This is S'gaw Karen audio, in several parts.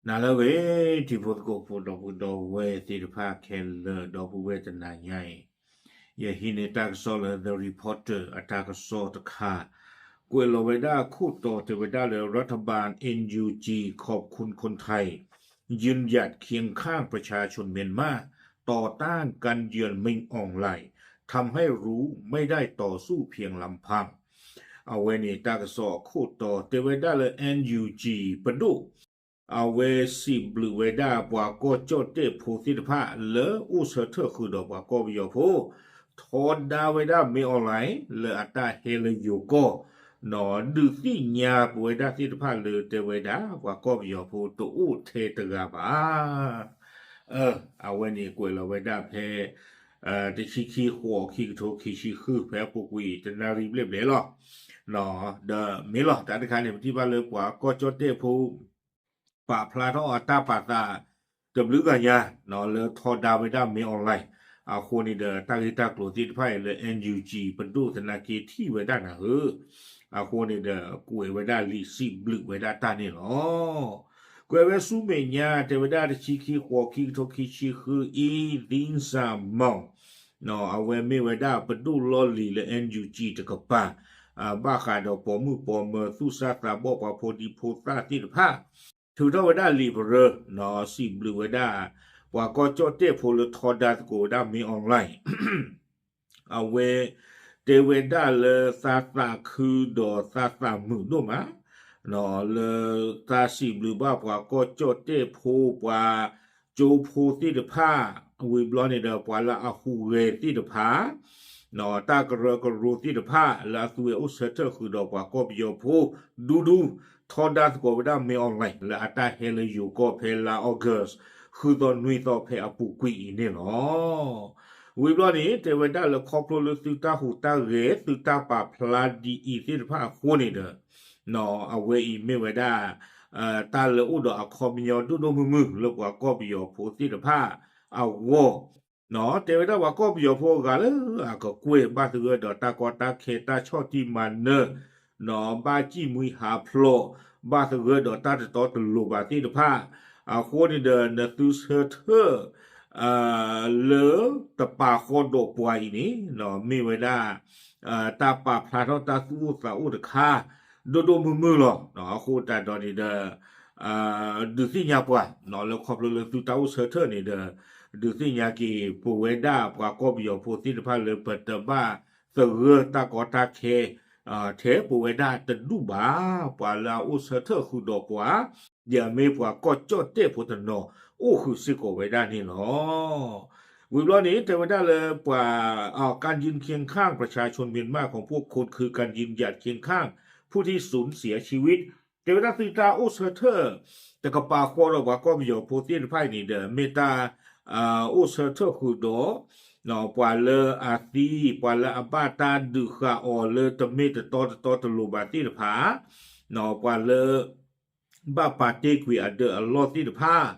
နၤလၢအဂ့ၤ ထံဖိသကိးဖိ ဒီပုၢ်ဒီဝဲၢ်သ့ၣ်တဖၣ်ခဲလၢာ် ဒီပုၢ်ဝဲၢ်တနၤညါအံၤ, ယဟံးန့ၢ်တၢ်ကစီၣ်လၢ The Reporter အတၢ်ကစီၣ်တခါ, ကွဲးလီၤဝဲဒၣ်ခိၣ်တီတဲဝဲဒၣ်လၢ รัฐบาล เอ็น ยู จี ขอบคุณคนไทย ยืนหยัดเคียงข้างประชาชนเมียนมา ต่อต้านการเยือนมินอองไลน์ ทำให้รู้ไม่ได้ต่อสู้เพียงลำพัง အဝဲန့ၣ်တၢ်ကစီၣ်အခိၣ်တီတဲဝဲဒၣ်လၢ เอ็น ยู จี ပဒိၣ် အဝဲစံးဘျုးဝဲဒၣ်ပှၤကီၢ်ကၠီၣ်တဲၣ်ဖိသ့ၣ်တဖၣ်လၢအိၣ်ဆၢထၢၣ်ဃုာ်ဒီးပှၤကီၢ်ပယီၤဖိ, ထီဒါဝဲဒၣ် မင်းအောင်လှိုင် လၢအတၢ်ဟဲလၢယိၤကီၢ်, ဒုးသ့ၣ်ညါပဝဲဒၣ်သ့ၣ်တဖၣ်လၢတဲဝဲဒၣ် ပှၤကီၢ်ပယီၤဖိတအိၣ်ထဲတဂၤဘၣ် အဝဲန့ၣ်ကွဲးလီၤဝဲဒၣ်ဖဲ တဆံခံ ဃိး ခံကထိခံဆံဃု ဖဲအပူၤကွံာ်တနၣ်ရံၣ်ဘျဲၣ်ဘျဲၣ်လီၤ. ဒီးမ့ၢ်လီၤ တၢ်တခါန့ၣ် ပထံၣ်ဘၣ်လၢပှၤကီၢ်ကၠီၣ်တဲၣ်ဖိ ပာ်ဖျါထီၣ်အတၢ်ပာ်သး တဘျုးဂၤညါ လၢထီဒါဝဲဒၣ် မင်းအောင်လှိုင် အဃိန့ၣ်ဒီး တၢ်ဂ့ၢ်တၢ်ကျိၤသ့ၣ်တဖၣ်အံၤလၢ เอ็น ยู จี ပဒိၣ်သနာ်က့ထံၣ်ဝဲဒၣ်နၤဧၢ, အဃိန့ၣ်ဒီး ကွဲးဝဲဒၣ်လံာ်စံးဘျုးဝဲဒၣ်တၢ်န့ၣ်လီၤ. ကွဲးဝဲဆူမဲာ်ညါ တဲဝဲဒၣ်တဆံခံ ဃိး ခံကထိခံဆံဃုအံၤ သံစၢ် မီၣ် အဝဲမ့ၢ်ဝဲဒၣ်ပဒိၣ်လီၢ်လံၤလၢ เอ็น ยู จี တကပၤ ဘၣ်ဃးဒီးပိာ်မုၣ်ပိာ်မၢၤသူၣ်စၢ်သးဘီၣ်ပှၤဖိဒံဖိသၣ်သ့ၣ်တဖၣ် ထုးထီၣ်ဝဲဒၣ်လံာ်ပရၢ စံးဘျုးဝဲဒၣ် ပှၤကီၢ်ကၠီၣ်တဲၣ်ဖိလၢထီဒါသကိးဝဲဒၣ် မင်းအောင်လှိုင် အဝဲ တဲဝဲဒၣ်လၢသးသးခုဒီးသးသးမုာ်ဒိၣ်မး လၢတၢ်စံးဘျုးဘၣ်ပှၤကီၢ်ကၠီၣ်တဲၣ်ဖိ ပှၤကၠိဖိသ့ၣ်တဖၣ် ဝံၤဘျီန့ၣ်ဒီး ပှၤလၢအဟူးဂဲၤသ့ၣ်တဖၣ် တၢ်ကရၢကရိသ့ၣ်တဖၣ် လၢအသုဝဲအိၣ်ဆၢထၢၣ်ဃုာ်ဒီးပှၤကီၢ်ပယီၤဖိ ဒူဒူ ထီဒါသကိးဝဲဒၣ် မင်းအောင်လှိုင် လၢအတၢ်ဟဲလၢယိၤကီၢ်ဖဲလါ August ဃုသီနွံသီဖဲအပူၤကွံာ်အံၤန့ၣ်လီၤ. ဝံၤဘျီန့ၣ် တဲဝဲဒၣ်လၢခီဖျိလၢသုတၢ်ဟူးတၢ်ဂဲၤ သုတၢ်ပာ်ဖျါဒ်အံၤသ့ၣ်တဖၣ်အဃိန့ၣ်ဒီး အဝဲအံၤမ့ၢ်ဝဲဒၣ် တၢ်လၢအိၣ်ဒီးအခီပညီဒိၣ်ဒိၣ်မုၢ်မုၢ်လၢပှၤကီၢ်ပယီၤဖိသ့ၣ်တဖၣ်အဂီၢ် တဲဝဲဒၣ်ပှၤကီၢ်ပယီၤဖိအဂၤလၢအကကွဲၢ်ဘၣ်သဂၢၢ်ဒီးတၢ်ကီတၢ်ခဲတၢ်ဆီၣ်တံၢ်မၤနၢၤ ဘၣ်စံၣ်မှံဟးဖျိး ဘၣ်သဂၢၢ်ဒီးတၢ်တတီတလိၤဘၣ်သ့ၣ်တဖၣ် အဃိန့ၣ်ဒီး နသုဆၢထၢၣ် လၢတပာ်ဃီဒီးပှၤအံၤန့ၣ် မ့ၢ်ဝဲဒၣ် တၢ်ပာ်ဖျါထီၣ်တၢ်သူၣ်အိၣ်သးအိၣ်တခါ ဒိၣ်ဒိၣ်မုၢ်မုၢ်လီၤ. အဃိသတးဒီးန့ၣ်ဒီး ဒုးသ့ၣ်ညါပှၤ လၢခီဖျိလၢသုတၢ်အိၣ်ဆၢထၢၣ်န့ၣ်ဒီး ဒုးသ့ၣ်ညါက့ၤပဝဲဒၣ်ပှၤကီၢ်ပယီၤဖိသ့ၣ်တဖၣ်လၢပတဘၣ်သဂၢၢ်တၢ်ကီတၢ်ခဲ ထဲပဝဲဒၣ်တဒူၣ်ဘၣ် ပှၤလၢအအိၣ်ဆၢထၢၣ်ဃုာ်ဒီးပှၤ ဒီးမ့ၢ်ပှၤကီၢ်ကၠီၣ်တဲၣ်ဖိတနီၤ အိၣ်ဃုာ်စ့ၢ်ကီးဝဲဒၣ်န့ၣ်လီၤ. ဝံၤဘျီန့ၣ် တဲဝဲဒၣ်လၢပှၤ การยืนเคียงข้างประชาชนเมียนมาของพวกคุณ คือการยืนหยัดเคียงข้างผู้ที่สูญเสียชีวิต တဲဝဲဒၣ်သုတၢ်အိၣ်ဆၢထၢၣ် တကပာ်ဃီဒီးပှၤကီၢ်ပယီၤဖိသ့ၣ်တဖၣ်အံၤန့ၣ်ဒီး မ့ၢ်တၢ် အိၣ်ဆၢထၢၣ်ဃုာ်ဒီး ပှၤလၢအသံ ပှၤလၢအဘၣ်တၢ်ဒုးဃာ်အီၤလၢတမ့ၢ်တတီတတီတလိၤဘၣ်သ့ၣ်တဖၣ် ပှၤလၢ ဘၣ်ပာ်တ့ၢ်ကွံာ်အဒၢးအလီၢ်သ့ၣ်တဖၣ်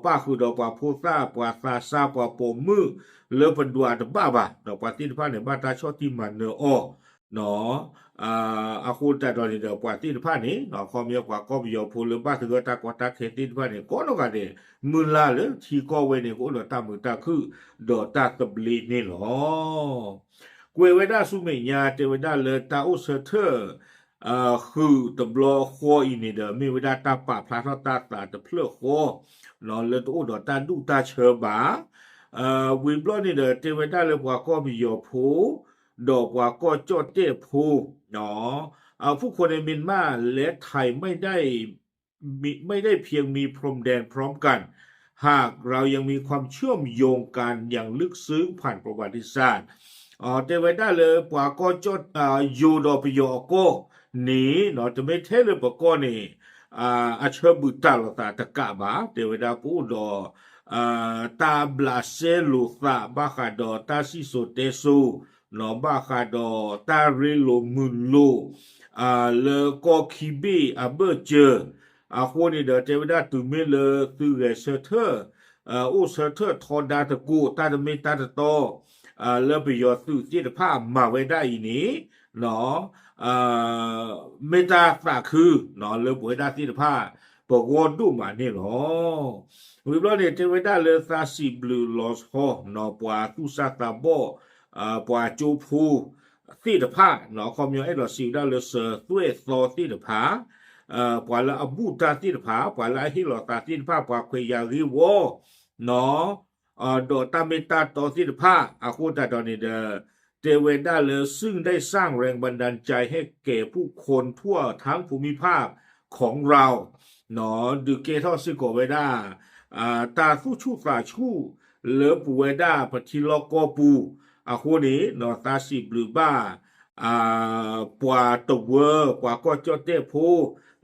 ပၣ်ဃုာ်ဒီးပှၤဖိသၣ် ပှၤသးစၢ် ပှၤပိာ်မုၣ် လၢပဒွးတဘၣ်ဘၣ် ဒီးပှၤသ့ၣ်တဖၣ်န့ၣ် ဘၣ်တၢ်ဆီၣ်တံၢ်မၤနၢၤအီၤ အဃိသတးဒီးန့ၣ်ဒီး ပှၤသ့ၣ်တဖၣ်န့ၣ် ခီပညီပှၤကီၢ်ပယီၤဖိလၢဘၣ်သဂၢၢ်တၢ်ကီတၢ်ခဲသ့ၣ်တဖၣ်န့ၣ် ကိးနီၢ်ဂၤဒဲး မုၢ်လၢ်လၢထံကီၢ်ဝဲန့ၣ် ကအိၣ်ဒီးတၢ်မုာ်တၢ်ခုၣ် ဒီးတၢ်သဘျ့န့ၣ်လီၤ. ကွဲးဝဲဒၣ်ဆူမဲာ်ညါ တဲဝဲဒၣ်လၢတၢ်အိၣ်ဆၢထၢၣ် ဃုာ်တဘျီဃီအံၤန့ၣ်ဒီး မ့ၢ်ဝဲဒၣ်တၢ်ပာ်ဖျါထီၣ်တၢ်သးတဖျၢၣ်ဃီ လၢတအိၣ်ဒီးတၢ်ဒူၣ်တၢ်ဆၢဘၣ် ဝံၤဘျီန့ၣ်ဒီး တဲဝဲဒၣ်လၢပှၤကီၢ်ပယီၤဖိ ဒီးပှၤကီၢ်ကၠီၣ်တဲၣ်ဖိ ผู้คนในเมียนมาและไทยไม่ได้ ไม่ได้เพียงมีพรมแดนพร้อมกัน หากเรายังมีความเชื่อมโยงกันอย่างลึกซึ้งผ่านประวัติศาสตร์ တဲဝဲဒၣ်လၢပှၤကီၢ်ကၠီၣ် ယိၤဒီးပယီၤအကီၢ်န့ၣ် တမ့ၢ်ထဲလၢပကီၢ်န့ၣ် အဆၢဘူးတၢ်လိာ်သးတကးဘၣ် တဲဝဲဒၣ်ပအိၣ်ဒီး တၢ်ဘျးစဲလိာ်သး ဘၣ်ဃးဒီးတၢ်စံၣ်စိၤတဲစိၤ ဘၣ်ဃးဒီးတၢ်ရ့လိာ်မုာ်လိာ် လၢကီၢ်ခံဘ့ၣ်အဘၢၣ်စၢၤ အဃိန့ၣ်ဒီး တဲဝဲဒၣ်တုၤမ့ၢ်လၢသုဂဲၤဆၢထၢၣ် အိၣ်ဆၢထၢၣ်ထီဒါသကိး တၢ်တမ့ၢ်တၢ်တတီ လၢပယီၤသုးသ့ၣ်တဖၣ်မၤဝဲဒၣ်အံၤန့ၣ် မ့ၢ်တၢ်သးခု လၢပဝဲဒၣ်သ့ၣ်တဖၣ် ပဂီၢ်ဒိၣ်မးန့ၣ်လီၤ. ဝံၤဘျီန့ၣ် တဲဝဲဒၣ်လၢသးစံးဘျုးလီၤဆီ ပှၤသူၣ်စၢ်သးဘီၣ် ပှၤကၠိဖိသ့ၣ်တဖၣ် ခီပညီအဲၣ်ဒိးစံးဝဲဒၣ်လၢစၢၤသွဲၣ်သီသ့ၣ်တဖၣ် ပှၤလၢအဘူၣ်တၢ်သ့ၣ်တဖၣ် ပှၤလၢအဟ့ၣ်လီၤသးသ့ၣ်တဖၣ် ပှၤခွဲးယာ်ဂ့ၢ်ဝီ ဒီးတၢ်မ့ၢ်တၢ်တီသ့ၣ်တဖၣ် အဃိသတးဒီးန့ၣ်ဒီး တဲဝဲဒၣ်လၢ ซึ่งได้สร้างแรงบันดาลใจให้แก่ผู้คนทั่วทั้งภูมิภาคของเรา ဒုးကဲထီၣ်စ့ၢ်ကီးဝဲဒၣ် တၢ်သူၣ်ဆူၣ်သးဆူၣ် လၢပဝဲဒၣ်ပထံလီၢ်ကီၢ်ပူၤ အဃိန့ၣ် သးစံးဘျုးဘၣ် ပှၤတဝၢ ပှၤကီၢ်ကၠီၣ်တဲၣ်ဖိ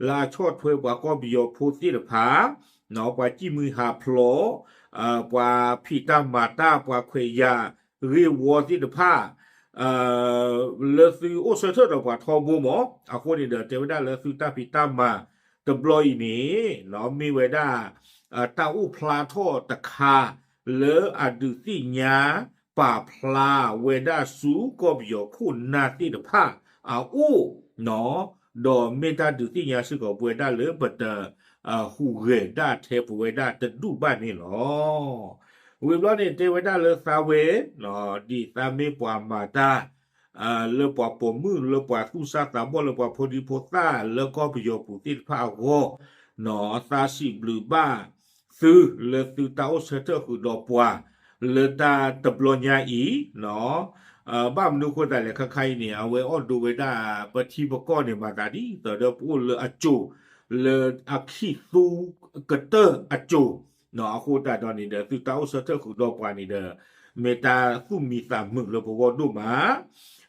လၢအဆီၣ်ထွဲပှၤကီၢ်ပယီၤဖိသ့ၣ်တဖၣ် ပှၤကံၣ်မုၢ်ဟးဖျိး ပှၤဖံးတၢ်မၤတၢ် ပှၤခွဲးယာ်ဂ့ၢ်ဝီသ့ၣ်တဖၣ် လၢသုအိၣ်ဆၢထၢၣ်ဒီးပှၤထီဘိမး အဃိန့ၣ်ဒီး တဲဝဲဒၣ်လၢသုတၢ်ဖံးတၢ်မၤတဘျီအံၤန့ၣ် မ့ၢ်ဝဲဒၣ် တၢ်အိၣ်ဖျါထီၣ်တခါ လၢအဒုးသ့ၣ်ညါ ပာ်ဖျါဝဲဒၣ်ဆူကီၢ်ပယီၤခိၣ်နၢ်သ့ၣ်တဖၣ်အအိၣ် ဒီးမ့ၢ်တၢ်ဒုးသ့ၣ်ညါစ့ၢ်ကီးပဝဲဒၣ်လၢပတ ဟူးဂဲၤဒၣ်ထဲပဝဲဒၣ်တဒူၣ်ဘၣ်န့ၣ်လီၤ. ဝံၤဘျီန့ၣ် တဲဝဲဒၣ်လၢသးဝဲ ဒ်သးမ့ၢ်ပှၤမၤတၢ် လၢပှၤပိာ်မုၣ် လၢပှၤသူၣ်စၢ်သးဘီၣ် လၢပှၤဖိဒံဖိသၣ် လၢကီၢ်ပယီၤပူၤသ့ၣ်တဖၣ်အဂီၢ် သးစံးဘျုးဘၣ်သု လၢသုတၢ်အိၣ်ဆၢထၢၣ်ဃုာ်ဒီးပှၤ လၢတၢ်တဘျီညါအံၤ ဘၣ်မနုၤအဃိသတးလဲၣ် ခါခါအံၤန့ၣ် အဝဲအိၣ်ဒိးဝဲဒၣ် ပထံပကီၢ်န့ၣ် မၤသးဒ်သိးဒီးပအိၣ်လၢအစိၤ လၢအခံသူကတၢၢ်အစိၤ အဃိသတးဒီးန့ၣ်ဒီး သုတၢ်အိၣ်ဆၢထၢၣ်ဃုာ်ဒီးပှၤန့ၣ်ဒီး မ့ၢ်တၢ်သူၣ်မံသးမုာ်လၢပဂီၢ်ဒိၣ်မး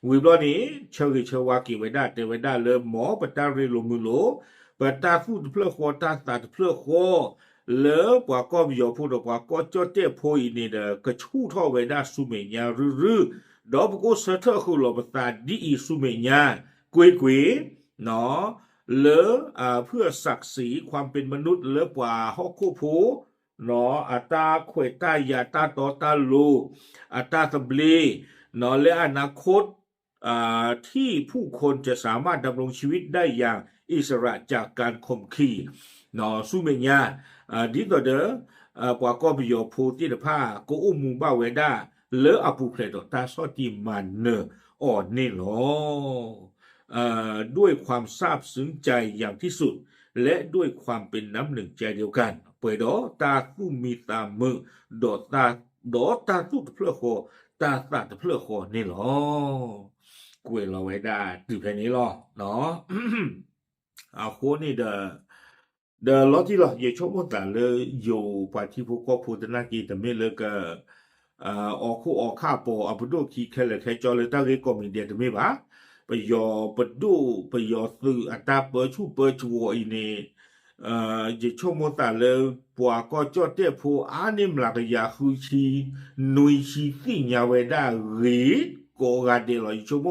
ဝံၤဘျီန့ၣ် ဆၢဂ့ၤဆၢဝါက့ၤဝဲဒၣ် တဲဝဲဒၣ်လၢ မ်ပတၢ်ရ့လိာ်မုာ်လိာ် ပတၢ်သူၣ်တဖျၢၣ်ဃီ တၢ်သးတဖျၢၣ်ဃီ လၢပှၤကီၢ်ပယီၤဖိဒီးပှၤကီၢ်ကၠီၣ်တဲၣ်ဖိအံၤန့ၣ်ဒီး ကဆူၣ်ထီၣ်ဝဲဒၣ်ဆူမဲာ်ညါရုၢ်ရုၢ်, ဒီးပကအိၣ်ဆၢထၢၣ်ဃုာ်လီၤပသးဒ်အံၤဆူမဲာ်ညါ ကွ့ၢ်ကွ့ၢ် လၢ เพื่อศักดิ์ศรีความเป็นมนุษย์ လၢပှၤဟီၣ်ခိၣ်ဖိ အတၢ်ခွဲးတၢ်ယာ် တၢ်တီတၢ်လိၤ အတၢ်သဘျ့ และอนาคต ที่ผู้คนจะสามารถดำรงชีวิตได้อย่างอิสระจากการข่มขีด ဆူမဲာ်ညါ ဒ်သိးဒီး ပှၤကီၢ်ပယီၤဖိသ့ၣ်တဖၣ် ကအိၣ်မူဘၣ်ဝဲဒၣ် လၢအပူၤဖျဲးဒီးတၢ်ဆီၣ်တံၢ်မၤနၢၤအီၤန့ၣ်လီၤ. ด้วยความซาบซึ้งใจอย่างที่สุด และด้วยความเป็นน้ำหนึ่งใจเดียวกัน ပှဲၤဒီးတၢ်သူၣ်မံသးမုာ် ဒီးတၢ် ဒီးတၢ်သူၣ်တဖျၢၣ်ဃီ တၢ်သးတဖျၢၣ်ဃီန့ၣ်လီၤ. ကွဲးလီၤဝဲဒၣ်တုၤဖဲန့ၣ်လီၤ. အဃိန့ၣ်ဒီး ဒီးလီၤတံၢ်လီၤ ယဆိကမိၣ်သးလၢယိၤပှၤထံဖိကီၢ်ဖိသနာ်က့ တမ့ၢ်လၢက အီၣ်ခိၣ်အီၣ်ခၣ် ပိာ်အပဒိၣ်ခံခဲလၢာ်ခဲဆ့လၢတၢ်ဂ့ၢ်ကီၢ်မံၤဒဲးတမ့ၢ်ဘၣ်. ပယီၤပဒိၣ် ပယီၤသုးအတၢ်ပၢဆူၣ်ပၢစိးအီၤအံၤန့ၣ် ယဆိကမိၣ်သးလၢ ပှၤကီၢ်ကၠီၣ်တဲၣ်ဖိအါန့ၢ်မျးကယၤဃုဆံ နွံဆံသ့ၣ်ညါဝဲဒၣ်ဂ့ၤကိးဂၤဒဲးလီၤ. ယဆိက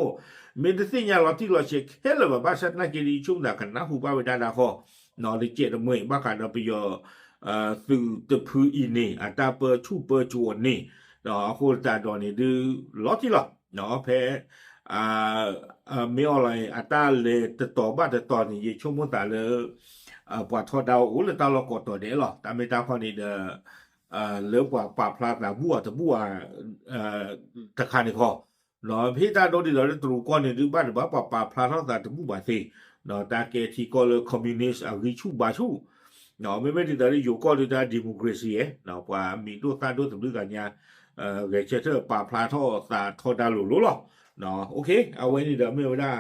မိၣ် မ့ၢ်တသ့ၣ်ညါလီၤတံၢ်လီၤဆဲးခဲလၢာ်ဘၣ် ဘၣ်ဆၣ်သနာ်က့ဒီး ယဆိကမိၣ်သးကနၢ်ဟူဘၣ်ဝဲဒၣ်ဒၣ်ဃီ လၢကဲးတမှဲၤ ဘၣ်ဃးဒီးပယီၤ သုးတဖုအံၤန့ၣ် အတၢ်ပၢဆူၣ်ပၢစိးအီၤန့ၣ် အဃိသတးဒီးန့ၣ်ဒုး လီၤတံၢ်လီၤ ဖဲ မ့ၢ်အီၤလီၤ အတၢ်လဲၤတတီၤဘၣ်တတီၤန့ၣ် ယဆိကမိၣ်သးလၢ ပှၤထီဒါအိၣ်လၢတၢ်လီၢ်ကိးတီၤဒဲးလီၤ. တၢ်မ့ၢ်တၢ်ခီန့ၣ်ဒီး လၢပှၤပာ်ဖျါသးဘူၣ်အတဘူၣ် တခါန့ၣ်ခီ ဖဲတၢ်ဒိဒ်သိးလၢတရူးကီၢ်န့ၣ်ဒုး ဘၣ်တဘၣ်ပှၤပာ်ဖျါထီၣ်သးတဘူၣ်ဘၣ်သ့ တၢ်ကဲထံကီၢ်လၢ communist အဂံၢ်ဆူၣ်ဘါဆူၣ် မ့မ့ၢ်ဒ်သိးလၢယိၤကီၢ်ဒုးတၢ် democracy ပှၤမံၤဒိၣ်သၣ်ဒိၣ်တဘျုးဂၤညါ ဂဲၤဆၢထၢၣ်ပာ်ဖျါထီၣ်သးထီဒါလိၤလိၤလီၤ. အဝဲန့ၣ်ဒီးမ့ၢ်ဝဲဒၣ်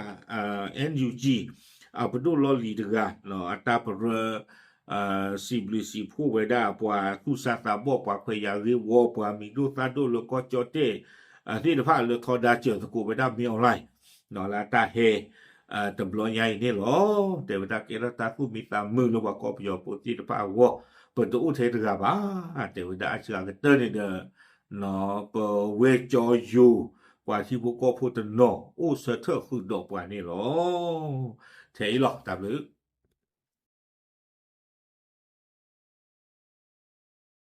NUG အပဒိၣ်လီၢ်လံၤတဂၤ အတၢ်ပရၢ စံးဘျုးစံးဖှိၣ်ဝဲဒၣ် ပှၤသူၣ်စၢ်သးဘီၣ် ပှၤခွဲးယာ်ဂ့ၢ်ဝီ ပှၤမံၤဒိၣ်သၣ်ဒိၣ်လၢကီၢ်ကၠီၣ်တဲၣ် သ့ၣ်တဖၣ်လၢထီဒါစၢၤသကိးဝဲဒၣ် မင်းအောင်လှိုင် လၢအတၢ်ဟဲ တဘျီညါအံၤန့ၣ်လီၤ. တဲဝဲဒၣ်ကဲထီၣ်တၢ်သူၣ်မံသးမုာ်လၢပှၤကီၢ်ပယီၤဖိသ့ၣ်တဖၣ်အဂီၢ် ပတအိၣ်ထဲတဂၤဘၣ်. တဲဝဲဒၣ်အစှၤကတၢၢ်န့ၣ်ဒီး ပဝဲကၠီယိၤ ပှၤထံဖိကီၢ်ဖိတနီၤ အိၣ်ဆၢထၢၣ်ဃုာ်ဒီးပှၤန့ၣ်လီၤ. ထဲအံၤလီၤ တၢ်ဘျုး